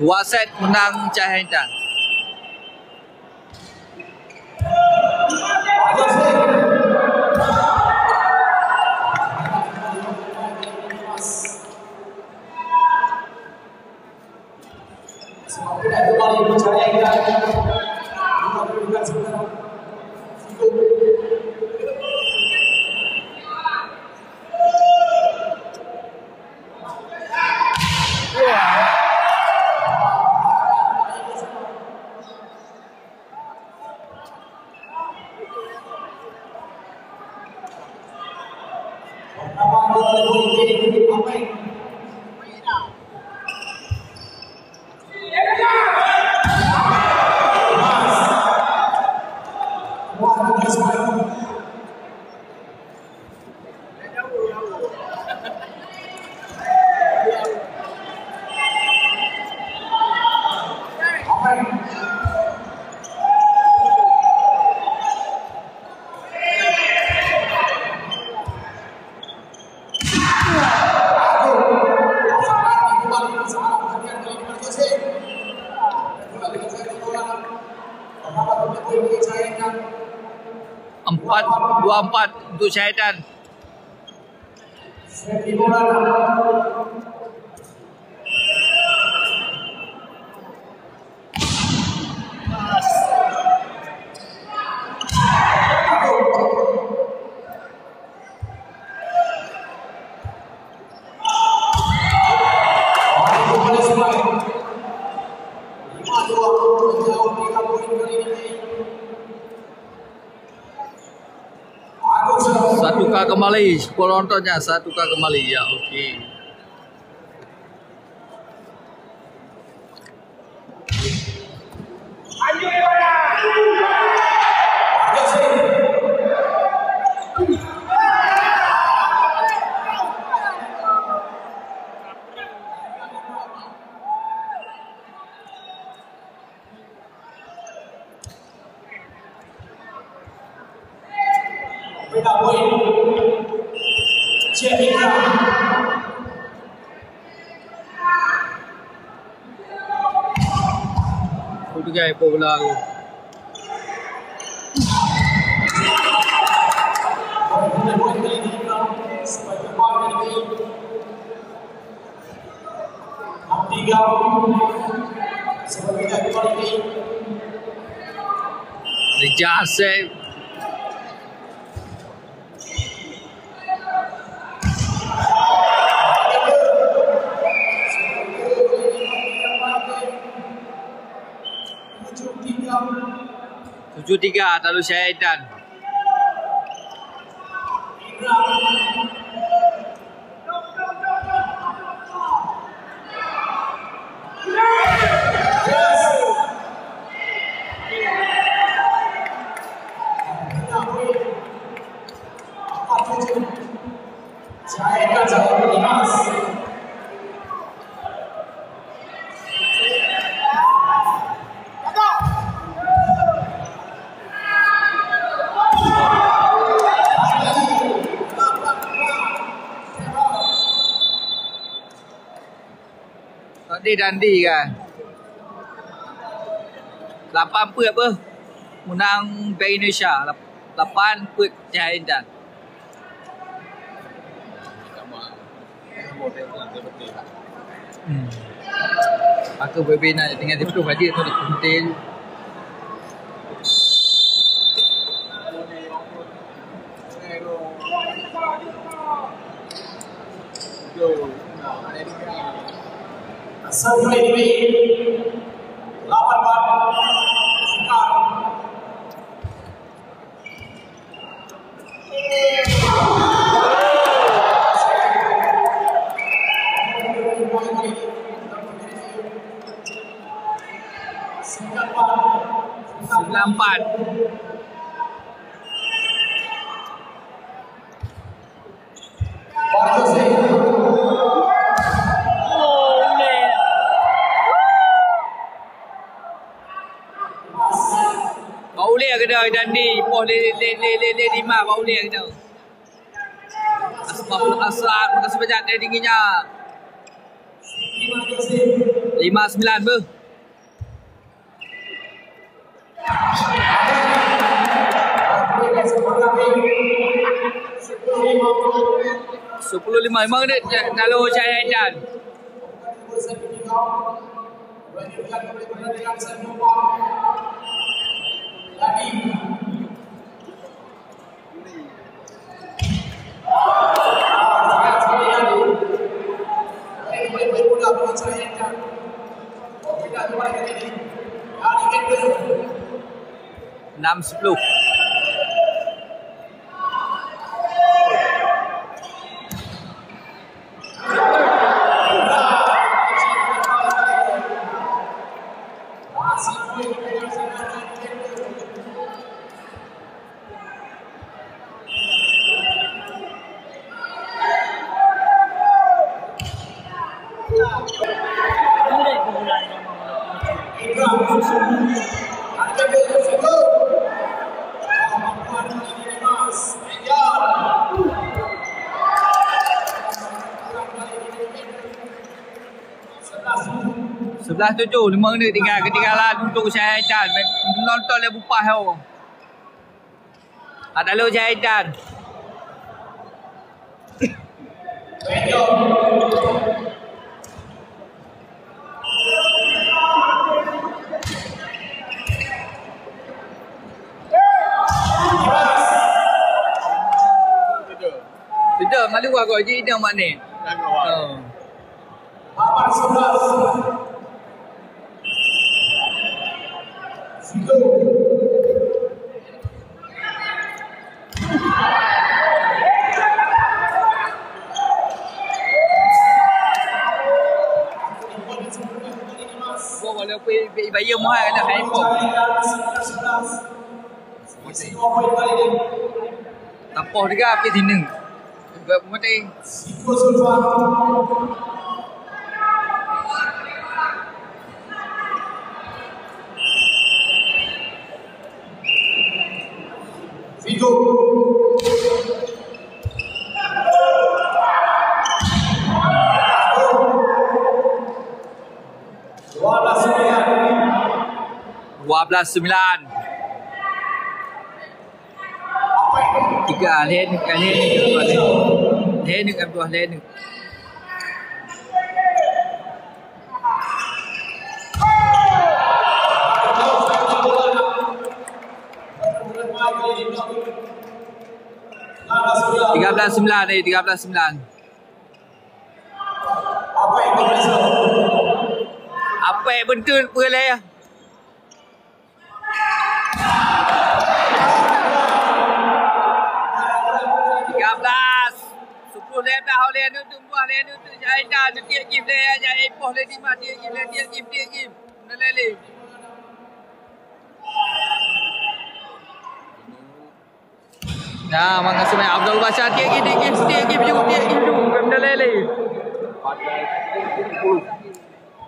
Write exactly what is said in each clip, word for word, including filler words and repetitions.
Dua set meunang Cahaya Intan. Empat, dua empat untuk Cahaya Intan. Satu ka kembali, penontonnya satu ka kembali. Ya, okey. Peugah bola tu. Rijah Asep. Tujuh tiga, talu Syed dan Tadi Dandi kan. Lapan peuet beuh. Menang Bank Indonesia. Lap-, lapan peuet Cahaya Intan. Hmm. Aku berbina dengan itu hadir tu di penting. Sembilan empat. Bak ulèe keudroe Dandi, poh lé, lé, lé, lé, lé lima bak ulèe keudroe. Asbabul Asad, makasih banyak dari dingin nyan. Lima sembilan beuh. Sepuluh lima, lima menit, lalu Syahid Aidan. Enam sepuluh. Sebelas tujuh, lima menit tinggal ketinggalan untuk Syahid Aidan. Nonton lé bupah yo. Ada lo Syahid Aidan. Sudah, malu aku je idang mak ni. Oh. Walaupun bayar mahal, ada handphone. Tapoh tiga api sini. Buat mati. Dua belas sembilan. Tiga, lhèe neuk, lhèe neuk, lhèe neuk, lhèe neuk. Tiga belas sembilan, eh, tiga belas sembilan. Apa yang bentuk pulai ya? Tiga belas. Sepuluh lhèe blah oleh anu tu, buah lhèe anu tu, jai dah, tu tiek gif lhèe, jai poh lhèe lima, tiek gif lhèe, tiek gif, tiek gif. Dah lhèe lhèe. Nah, mangka seumai Abdul Basyar, tiek gif, tiek gif, tiek gif ju, tiek gif ju. Dah lhèe lhèe.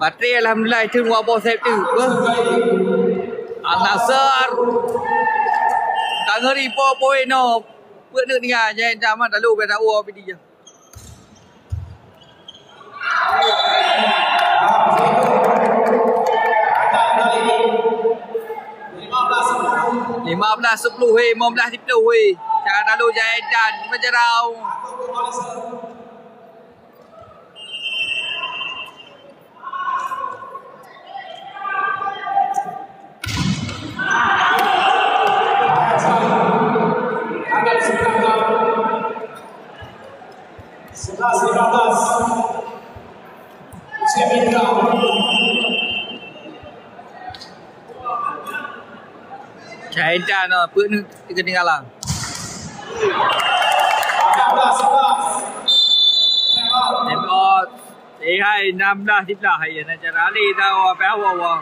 Baterai alhamdulillah, itu dua boh set tu. Al-Nassr. Tak ngeri po poin no. Peuet neuk nia, jai dah mah lalu beda uwa pidi je. Lima belas sepuluh, hei, lima belas sepuluh, hei. Cara lalu jai dan menjerau. Sebelas lima belas. Cai dan, oh, peuet neuk ketinggalan. Time out. Eh, hai, enam belas di belah, hai, na cara lé tahu apa awak.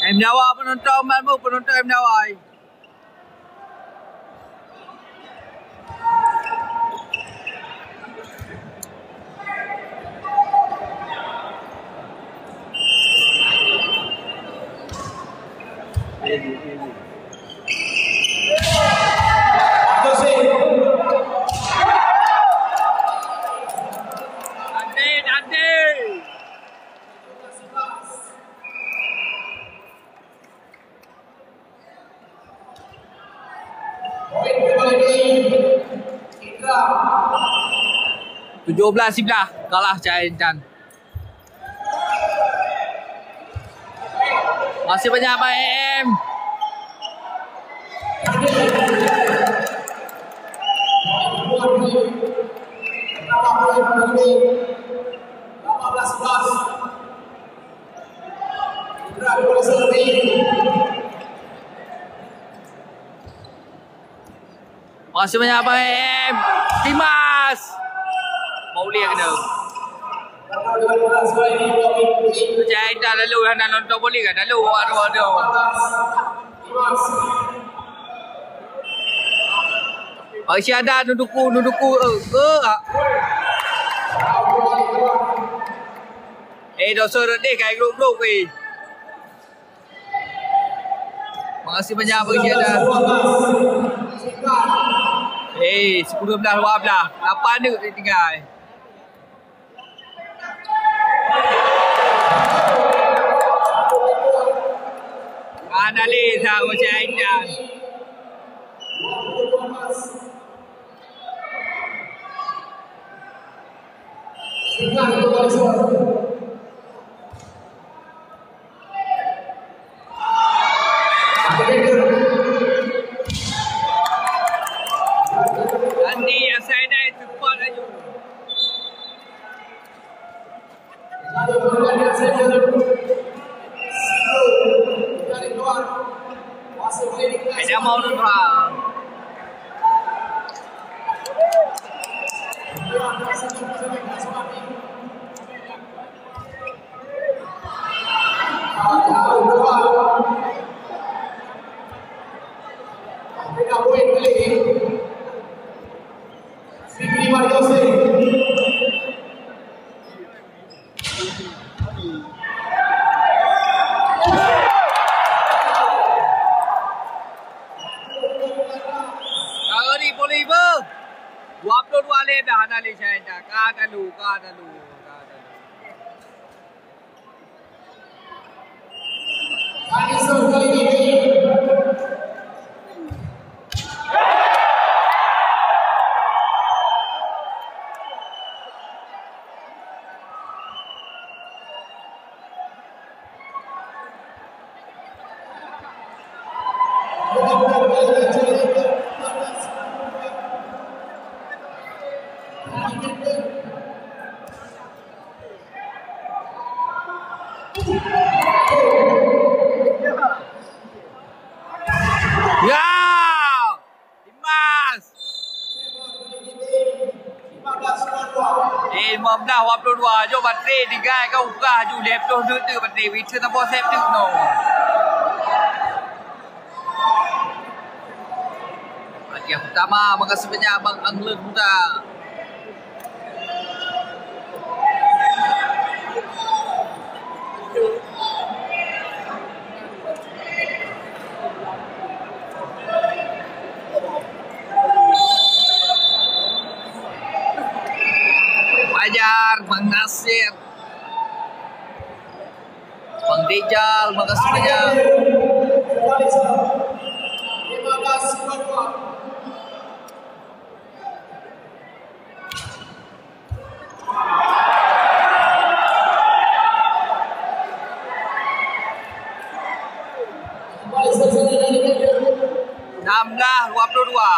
M Dawa penonton, ban bu penonton M Dawa. Tujuh belas sebelas, kalah Cahaya Intan. Masih banyak main. Masih banyak Abang M. Timas. Mau lihat kena. Percaya dah lalu, hana nonton boleh kan? Lalu, aduh, aduh. Masih ada nuduku, nuduku, eh, eh, ah. Eh, dosa deh, kai grup-grup, eh. Makasih banyak bagi anda. Eh, sepuluh belas, dua belas. Lapan tu tinggal. Ada leh, sahut si Aisyah. Andi asai dai support laju. Ada mau nurah. Hari boleh iba. Dua puluh dua lé dah, hana lé syai dah. Ka talu, ka talu, ka talu. Ya! Timas! Eh, lima belas dua puluh dua. Jom baterai tiga ka ubah ju lhèe ploh deut baterai. Wita tabô sép teuk no. Hadiah utama, makasih banyak Bang Angler Muda. Fajar, Bang Nasir, Bang Rijal, makasih banyak. Enam belas dua puluh dua.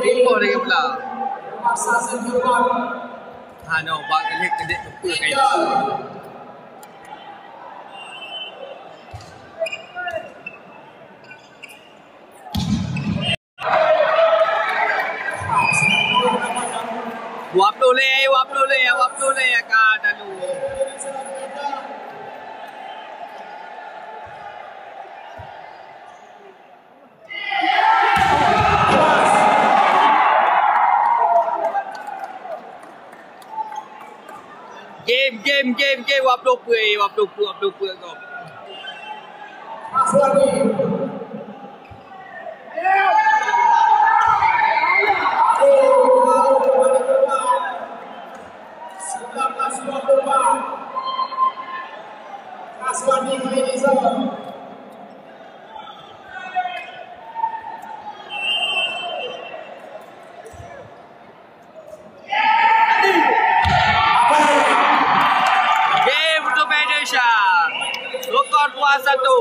Lima lagi pula. Ha, no, bak keuneuk keuneuk teupeu kain. Dua puluh lé, dua puluh lé, dua puluh lé ka lalu. Game, game, game, game, dua puluh pui, dua puluh pui, dua puluh pui kau. Game untuk Indonesia. Skor dua satu.